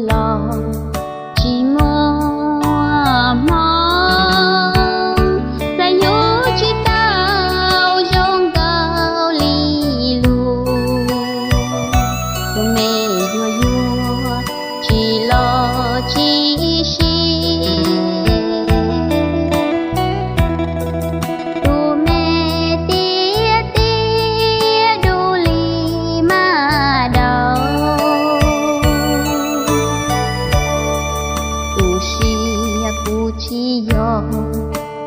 los tsis muaj hmoo, xav yuav tsis tau zoo nkaus li lus. Tus me yuag yuag tsis los tsis siv, tus me tiag tiag dub li maj daus. Tu siab kuv tsis yog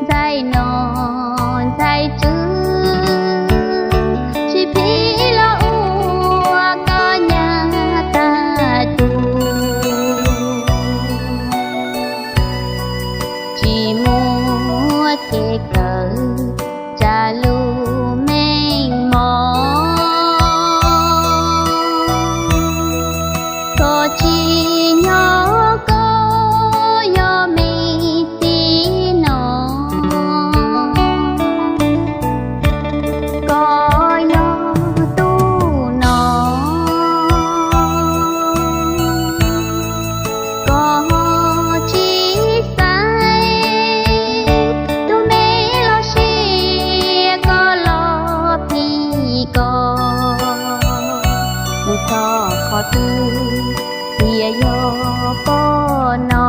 ntxhais nom ntxhais tswv, tsis phim los ua koj nyab tag tus. Tsis muaj kev kawm tsam lus meej mom, koj tsis nyob koj yog me txiv no, koj yog tus no. Koj tsis xaiv tus me los sis koj los phim koj, mus txog qhov twg thiaj yog poj no.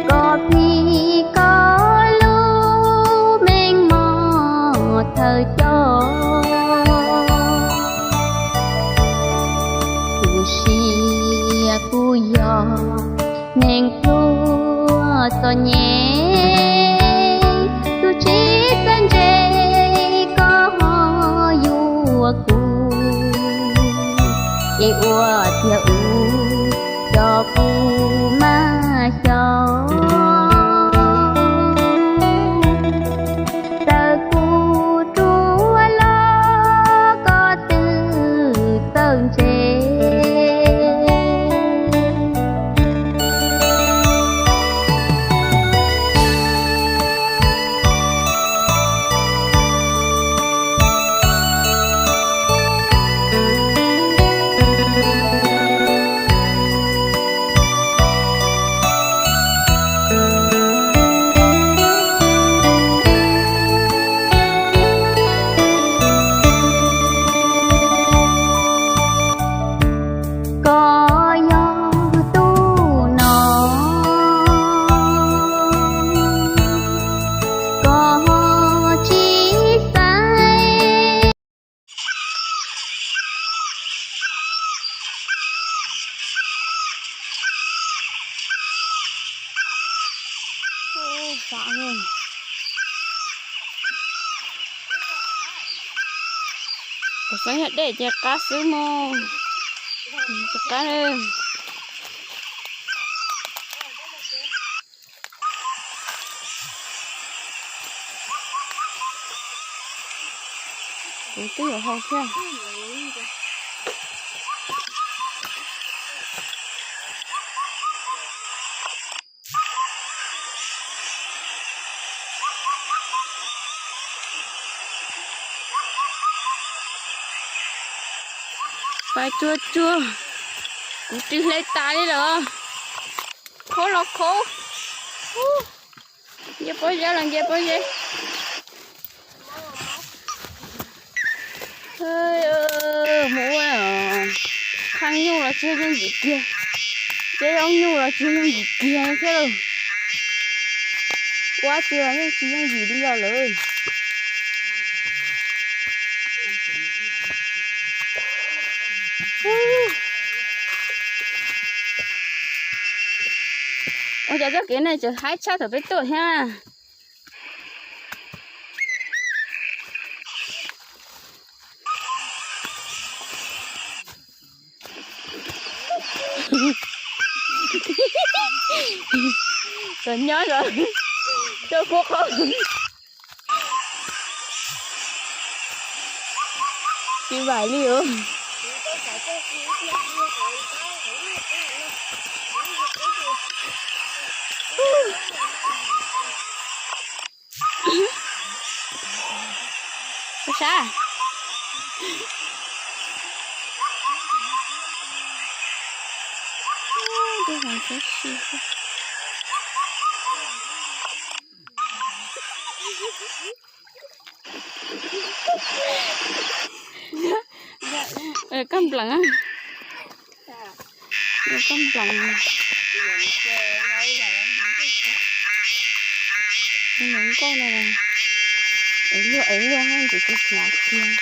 Koj phim koj lub meej mom thawj coj, tu siab kuv yog neeg pluag txom nyem, tus tsis txawj ntse koj ho yuav kuv, es ua tiag ub coj kuv maj xyov. Txawm kuv ruam los koj twb txawj ntse. Koj yog tus no, koj tsis xaiv. Kuv xav yog dej ces qab xwb mog. Qab. Kuv twb yuav hau thiab. Pais tsuag tsuag, kuv ris hle tas li lawm. Khov los khov. Nce pob zeb los nce pob zeb. Mus ua qhov nyuj los tsis yooj yim kiag, cov zaub nyuj los tsis yooj yim kiag thiab lauj. Ua tsis los yeej tsis yooj yim li os lawm. Ua cas txoj kev no tseem haib tshaj thaum peb tuaj thiab. Txawm nyob zoo, coj kub qaub. Tsis vam li os. Ua sab. Koj nplees, koj nplees. Nkauj no, ev luag ev luag ntsis tsis hnyav kiag.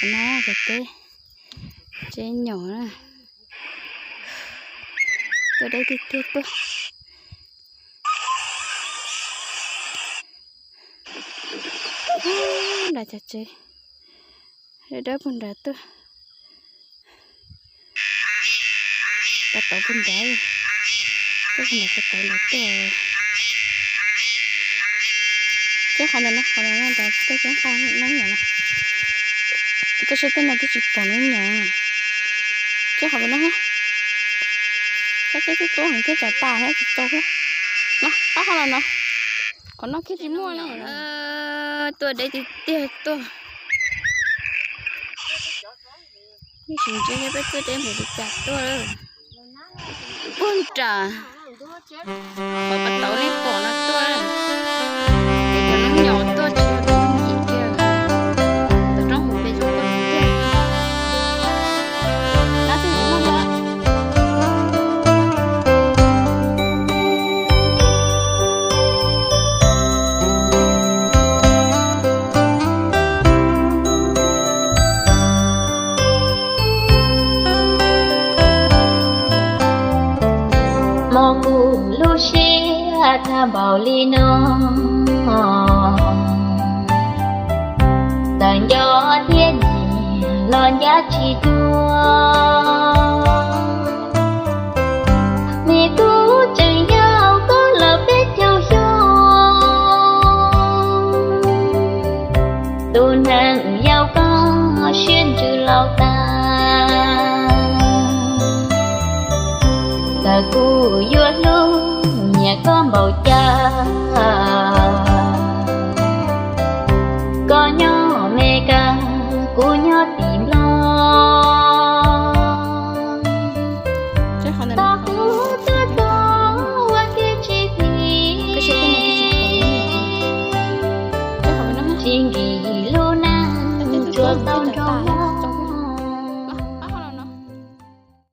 Teb, no cov teb, teb nyom na. Tuaj deb tiag tiag tuaj. Nram cov tsev dawb dawb puag nrad tuaj. Tau tauv puag nrad, tuaj puag nrad tau tauv nrad tuaj. Teb qhov ntawm no, qhov ntawm no nrad tuaj teb nqa noob nyom no. Koj saib tej no twb tsis pom noob nyom. Teb qhov ntawm no, saib teb twb tuab heev thiab, cov tas thiab tsis tau thiab. No, pab qhov los no, qhov no kiag tsis muaj li. Tuaj deb tiag tiag tuaj. Nej sim ntsia peb tuaj deb npaum li cas tuaj. Puag nram qhov pas tauv nej pom no tuaj. Ces cov noob nyom tuaj tsis yog tus ntxim kiag. Tus roob hauv peb zoo nkauj tiag. Nab twg tsis muaj lawm. Mob kuv lub siab tag npaum li no, ntawm nco thiab nyiam los ncaj tsis tuaj. Me tub tseem yau koj lawm peb caug xyoo, tus neeg yau koj siab ntsws laus tas. Txawm kuv yuav hlub nyiam koj npaum cas, koj nyob Meskas, kuv nyob tim Nplog. Tab kuv tuaj txog ua ke tsis tim, tsis nkim lub neej tsuas tau nrog mob.